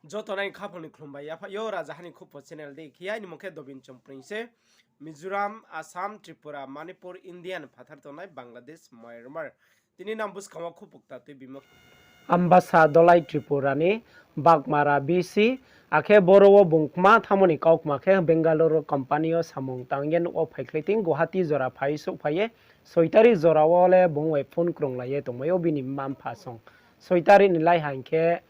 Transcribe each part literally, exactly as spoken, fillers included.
Joto nai khaphang ni khlum bai yaphaih yo, Rajaha ni Khupo channel dei khe aini mung khe Dobin Chongpring se. Mizoram, Assam, Tripura, Manipur, India ni phathar tongnai Bangladesh, Myanmar. Tini nang buskang wo khupo kta tuibimo. Ambasa Dolai Tripura ni Bagmara B C, akhe boro wo bung kma thanngmo ni kaukma khe Bengaluru company yo samung tang ye nouh wo phaikhlai thing Guwahati jora phai souhphai ye, soi tarik jora wo le bung bai phone krunglai ye tongmai ou bini mma-mpha song. Soi tarik ni lai ha hing khe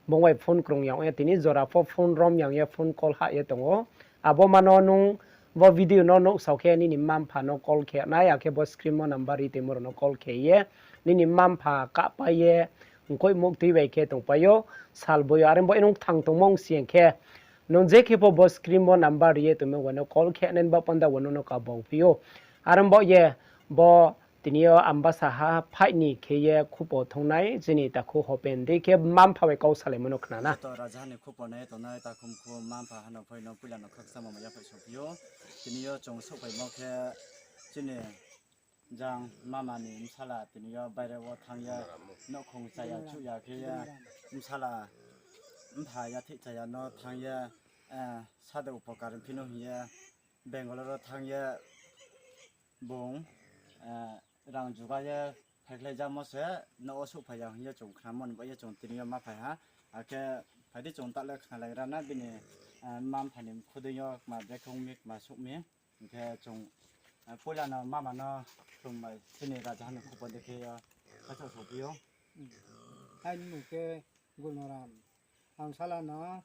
bung bai phone krung ya ong ye tini jora pho phone rom ya ong ye phone call hah ye tong ou. Abo ma no nung bo video no nuhsao khe nini mma-mpha no call khe nai, akhe bo screen wo number ri tongmo rao no call khe ye nini mma-mpha kahpai ye mkoih muktui bai khe tongpai ou, sal boi yo. Are bo nung kthang tongmo ong si hing khe, nung je khe pho bo screen wo number ri ye tongmo bai no call khe nai, ba panda wo nung no kabau phi ou. Are bo ye bo tini yo Ambasa ha phaih ni khe ye khupo thongnai chini takhu Hopen dei khe mma-mpha bai kau salaimo no khna na. Joto Rajaha ni Khupo nai tongnai takhu mkhu mma-mpha ha no phai no puila no khakchangmo mai yaphaih sophi ou. Tini yo chung souhphaimo khe chini jang mama ni bsala tini yo baire wo thanng ye nouhkhong chaya chuh ya khe ye bsala mpha yathih chaya no thanng ye, sade upokar phi no hing ye Bengaluru thanng ye bung rang juga ye phaikhlai jamo se nouh wo souhphai ya hing ye chung khnamo ni baoh ye chung tini yo ma phai ha. Akhe phai di chung taoh le khnalai ra na bini mma-mpha ni mkhu dei yo kma brekhe ong mi kma souh mi. Hing khe chung poila no mama no khlum bai chini Rajaha ni Khupo dei khe yo khacha sophi ou. Aini mung khe Gulnaram. Ang sala no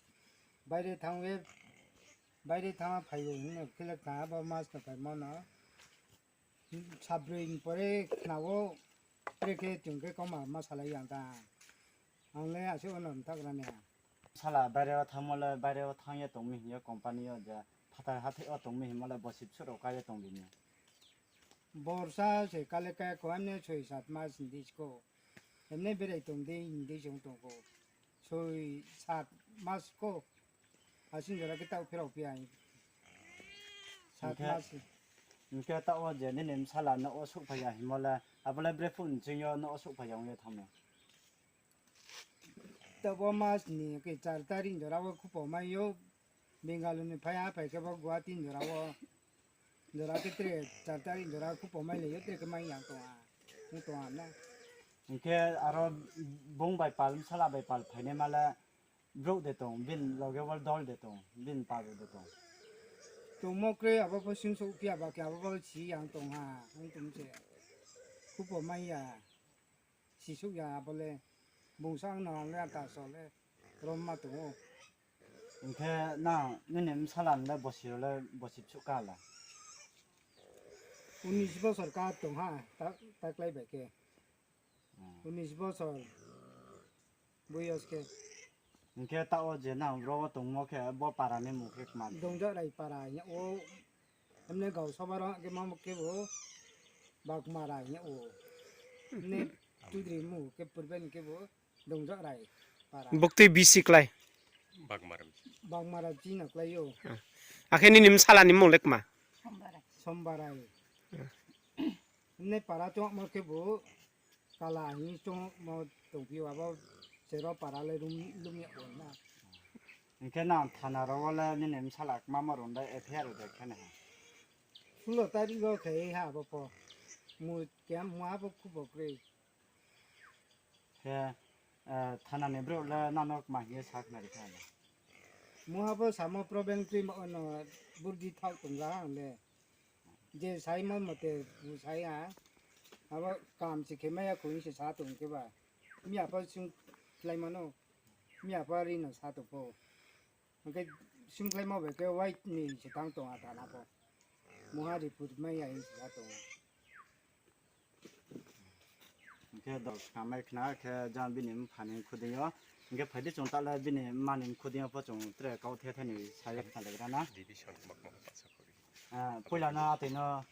baire thanng ye, baire thanng phai ou hing no khe le khna, bo mas no phaimo no sabroi ni pore khna ou, tre khe chung khe kauma ma salai ya ta. Ang le asuh no mthagra ni. Sala baire wo thanngmo le, baire wo thanng ye tong mi hing ye company yo je phathar hathái wo tong mi hingmo le bosi bsuh rao ka ye tong bini. Borsa se kale kaya kho, emne soi sat mas hing di sko. Emne berai tong di hing di se ong tong kho. Soi sat mas kho. Asing jora khe taoh pherao phi ya. Sat mas. Hing khe taoh wo je nini bsala nouh wo souhphai ya hingmo le, abo le brephuh nching yo nouh wo souhphai ya ong ye thanng mi. Taoh bo mas ni khe char tarik jora wo khupo mai ou. Bengaluru ni phai ha, phai khe bo Guwahati jora wo. Jora khe tre char tarik jora khupo mai le yo, tre khe mai ya tong ha. Ong tong ha na. Hing khe aro bung bai pal, bsala bai pal phainaima le brouh de tong, bini loge wo dol de tong, bini pal de tong. Tongmo kroi abo pho sing souhphi ya ba khe abo pho si ya tong ha, ong tong se. Khupo mai ya, si souh ya abo le, bung sa ang no ang le ata so le, rom ma tong ou. Hing khe nang nini bsala ni le bosi rao le bosi bsuh ka la? Unis bosor ka tong ha, ta, taklái bai khe. Unis bosor boyos khe. Hing khe taoh wo je nang bro wo tongmo khe bo para ni mung khe kma? Dongjarai para hing yag ou. Emne gau soba rao khe mamo khe bo Bagmara hing yag ou. Emne Chudri mung khe purbe ni khe bo Dongjarai para. Buktui bisi klái? Bagmara bisi no klái ou. Akhe nini bsala ni mung le kma? Sombarai. Emne para chongmo khe bo Kala hing chongmo tongphi ou, abo chero para le lum, lum yag ou na. Hing khe nang thana rao wo le nini bsala kmamo rao le F I R de khe nai ha? Sulo tarik wo khe ha abo pho. Mu keha muha pho khupo kroi. Khe, thana ni brouh le nang no kma hing ye sa khnari kha le? Muha pho samo problem kroi ma no burdi thaoh tong ga ang le. Je saimo mote bu sai ha. Abo kam se khe mai ya kho hing se sa tong khe ba. Miya pho sungkhlaimo no. Miya pho ri no sa tong pho. Hing khe sungkhlaimo bai khe wai ni se thanng tong ha thana pho. Muha report mai ya hing se sa tong. Hing khe dol khnamai khna khe jang bini mpha ni mkhu deing yo. Hing khe phai di chung taoh le bini mma ni mkhu deing yo pho chung tre kau the the ni sa ye khnalaigra na. Poila no atoi no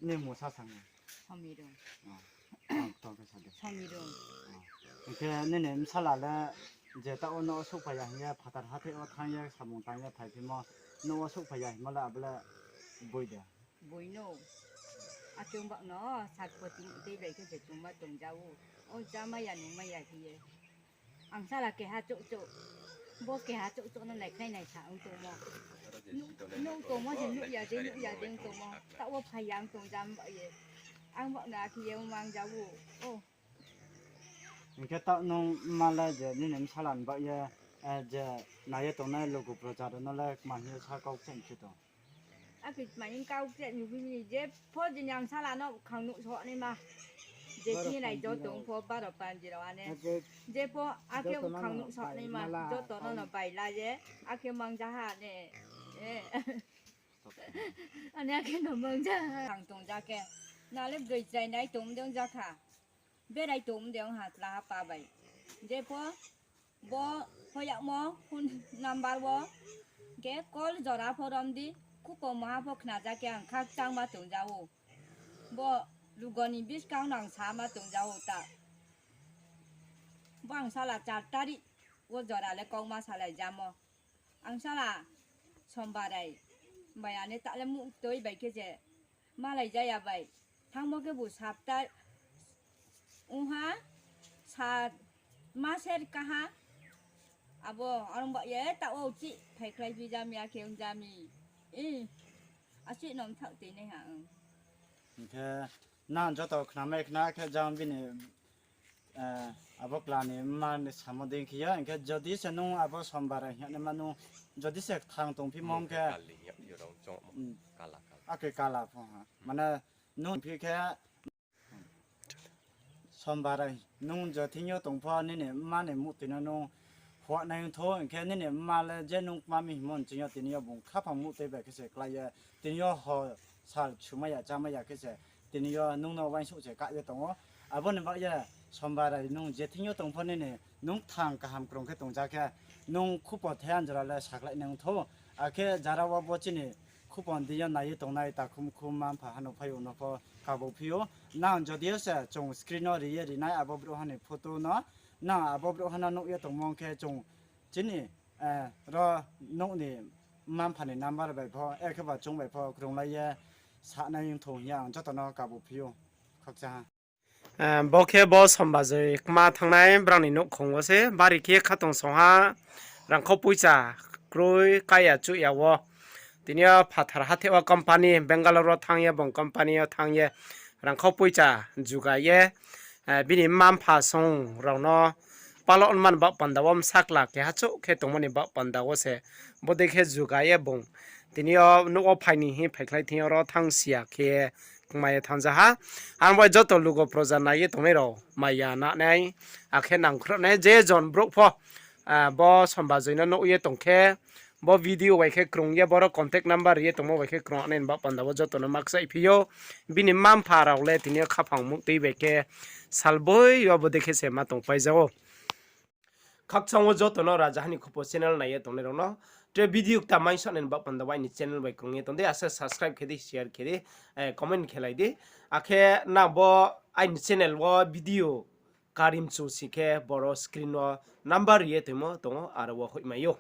nini mmung sa sa na? Somirung. Somirung. Hing khe nini bsala le je taoh wo nouh wo souhphai ya hing ye phathar hathái wo thanng ye samung tang ye phaiphimo, nouh wo souhphai ya hingmo le abo le boi de? Boi no. Achung ba no sakpoti tei bai khe se chungma tong ja ou. O chámai ya nungmai ya khe ye. Angsala keha chouh chouh, bo keha chouh chouh no naikhlai naisa ong tongmo. Nuh, nuh tongmo se nuh ya dei, nuh ya dei ong tongmo. Taoh wo phai ya ong tong jam ba ye. Ang baoh no akhe ye ong mang ja ou. O. Hing khe taoh nung mma le je nini bsala ni baoh ye, eh, je nai ye tongnai lugu proja rao no le kma hing ye sa kau kcheh ni khe tong? Akhe kma hing kau kcheh ni bini je pho jini angsala no khang nuh soh naima. Je thing nai joto ong pho baro panji rao ane. Je pho akhe khang nuh soh naima, joto no no bai la ye. Akhe mang ja ha ne. Eh. Ani akhe no mang ja ha. Khang tong ja khe. Na le broi chrai nai tong de ong ja kha. Berai tong de ong ha tla ha pa bai. Je pho bo hoyagmo phone number wo khe call jora pho rom di, khupo maha pho khna ja khe ang khakchang ma tong ja ou. Bo lugo ni buskang no ang sa ma tong ja ou ta. Bo angsala char tarik wo jora le kau ma salai jamo. Angsala sombarai bai ane ta le muhtoi bai khe se malai ja ya bai. Thangmo khe bu sapta ong ha, sa maser kaha. Abo arong ba ye taoh wo chih phaikhlai phi jami akhe ong jami. Ih, achih no mthaoh tui nai ha ang. Hing khe nang joto khnamai khna khe jang bini, eh, abo kla ni mma ni samo dei khe ya, hing khe jodi se nung abo sombar hing ye ma nung jodi se kthang tongphimo hing khe, akhe kala pho ha. Mane nung phi khe sombar nung je thing yo tong pho nini mma ni muhtoi no nung huahnai ong thou, hing khe nini mma le je nung kma mi hingmo nching yo tini yo bung khaphang muhtoi bai khe se klái ye, tini yo ho sal sumai ya chámai ya khe se, tini yo nung no uaingsouh se kah ye tong ou. Abo ni baoh ye sombar nung je thing yo tong pho nini nung kthang kaham krung khe tong ja khe, nung khupo the anjora le sakhlai nai ong thou. Akhe jara wo bo chini khupo ni deing yo nai ye tongnai takhu mkhu mma mpha ha no phai ou no pho kabo phi ou. Nang jodi yo se chung screen no ri ye ri nai abo brouhha ni photo no, nang abo brouhha no nuh ye tongmo khe chung chini, eh, ro nouh ni mma mpha ni number bai pho, akhe ba chung bai pho krunglai ye sanai ong thou hing ye ang joto no kabo phi ou. Khakchang ha. Eh, bo khe bo Sombajoi kma thanngnai brao ni nouhkhong wo se bari khe khatungsung ha, rangkhau poicha kroi kaya chuh ya wo. Tini yo phathar hatheh wo company, Bangalore wo thanng ye, bung company yo thanng ye, rangkhau poicha juga ye, eh, bini mma mpha song rao no palo nman baoh panda wo bsakla keha chouh khe tongmo ni baoh panda wo se bodei khe juga ye bung tini yo nouh wo phai ni hing phaikhlai thing yo ro thanng si ya khe kma ye thanng ja ha. Ang bai joto lugo proja nai ye tongnai rao maya nanai, akhe nangkhruhnai je jon brouh pho, ah, bo Sombajoi no nuh ye tong khe, bo video bai khe krung ye, boro contact number ri ye tongmo bai khe krung nai ni baoh panda wo joto no ma kchaih phi ou. Bini mma mpha rao le tini yo khaphang muhtoi bai khe salboi yo bodei khe se ma tongpai ja ou. Khakchang wo joto no Rajaha ni Khupo channel nai ye tongnai rao no. Tre video kta mai song nai ni baoh panda wo aini channel bai krung ye tong di, asa subscribe khe di, share khe di, eh, comment khe lai di. Akhe nang bo aini channel wo video karimchu si khe boro screen wo number ri ye toimo tong ou, aro wo hoihmai ou.